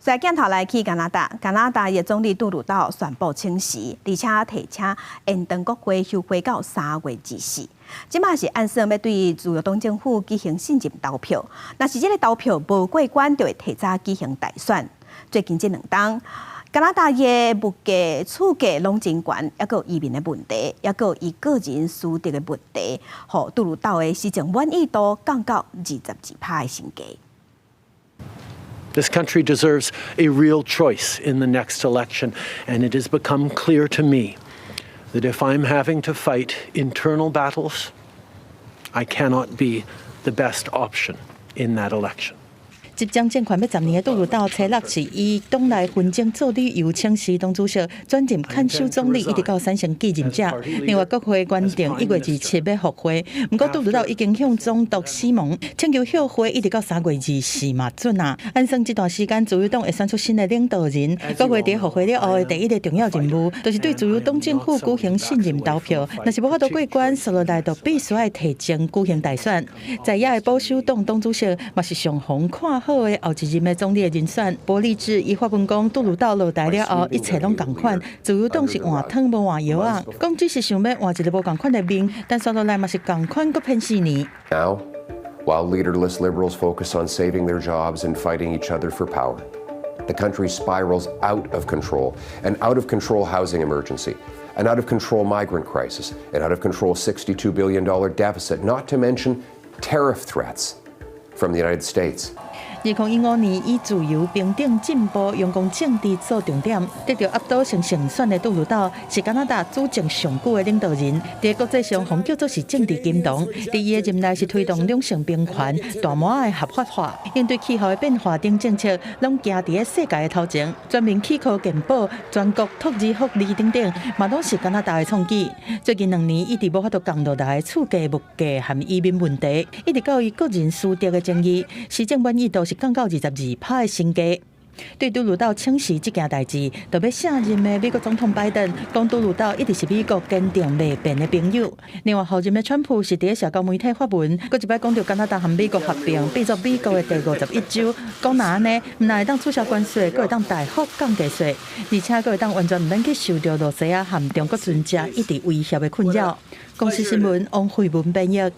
所以鏡頭來去加拿大，加拿大的總理杜魯道宣布請辭，而且提請延長國會休會到3月24。這馬是按算欲對自由黨政府舉行信任投票，若是這个投票無過關，就會提早舉行大選。最近這兩冬，加拿大的物價、厝價攏真懸，抑閣有移民的問題，抑閣有伊個人私德的問題，予杜魯道的施政滿意度降到22%的新低。 This country deserves a real choice in the next election, and it has become clear to me that if I'm having to fight internal battles, I cannot be the best option in that election. 執掌政權欲10年的杜魯道，初六是以黨內紛爭做理由請辭黨主席，轉任看守總理，一直到產生繼任者。另外，國會原定1月27欲復會，毋過杜魯道已經向總督史蒙請求休會，一直到3月24嘛準啊。按算這段時間，自由黨會選出新的領導人。國會佇復會了後的第一个重要任務，就是對自由黨政府舉行信任投票。若是無法度過關，紲落來就必須愛提前舉行大選。在野的保守黨黨主席嘛是上予人看好的後一任的總理的人選，博勵治伊發文講，杜魯道落台了後，一切攏仝款，自由黨是換湯無換藥仔，講只是想欲換一个無仝款的面，但紲落來嘛是仝款，閣騙4年。 Now, while leaderless liberals focus on saving their jobs and fighting each other for power, the country spirals out of control. An out of control housing emergency, an out of control migrant crisis, an out of control $62 billion deficit, not to mention tariff threats from the United States. 2015年以自由、平等、進步、陽光政治做重點，得著壓倒性勝選的杜魯道是加拿大主政上久的領導人，佇國際上予人叫做是政治金童。佇伊的任內是推動兩性平權、大麻的合法化、應對氣候的變化等政策，攏行佇咧世界的頭前。全民起科健保、全國托兒福利等等，嘛攏是加拿大的創舉。最近2年一直無法度降落來厝價、物價和移民問題，一直到伊個人私德的爭議，施政滿意度是降到22%的新低。對杜魯道請辭這件代誌，就欲卸任的美國總統拜登講，杜魯道一直是美國堅定袂變的朋友。另外，候任的川普是佇社交媒體發文，閣一擺講著加拿大和美國合併，變做美國的第51州。講若按呢，毋但會當取消關稅，閣會當大幅降低稅，而且閣會當完全毋免去受著羅西亞和中國船隻一直威脅的困擾。公視新聞王慧文編譯。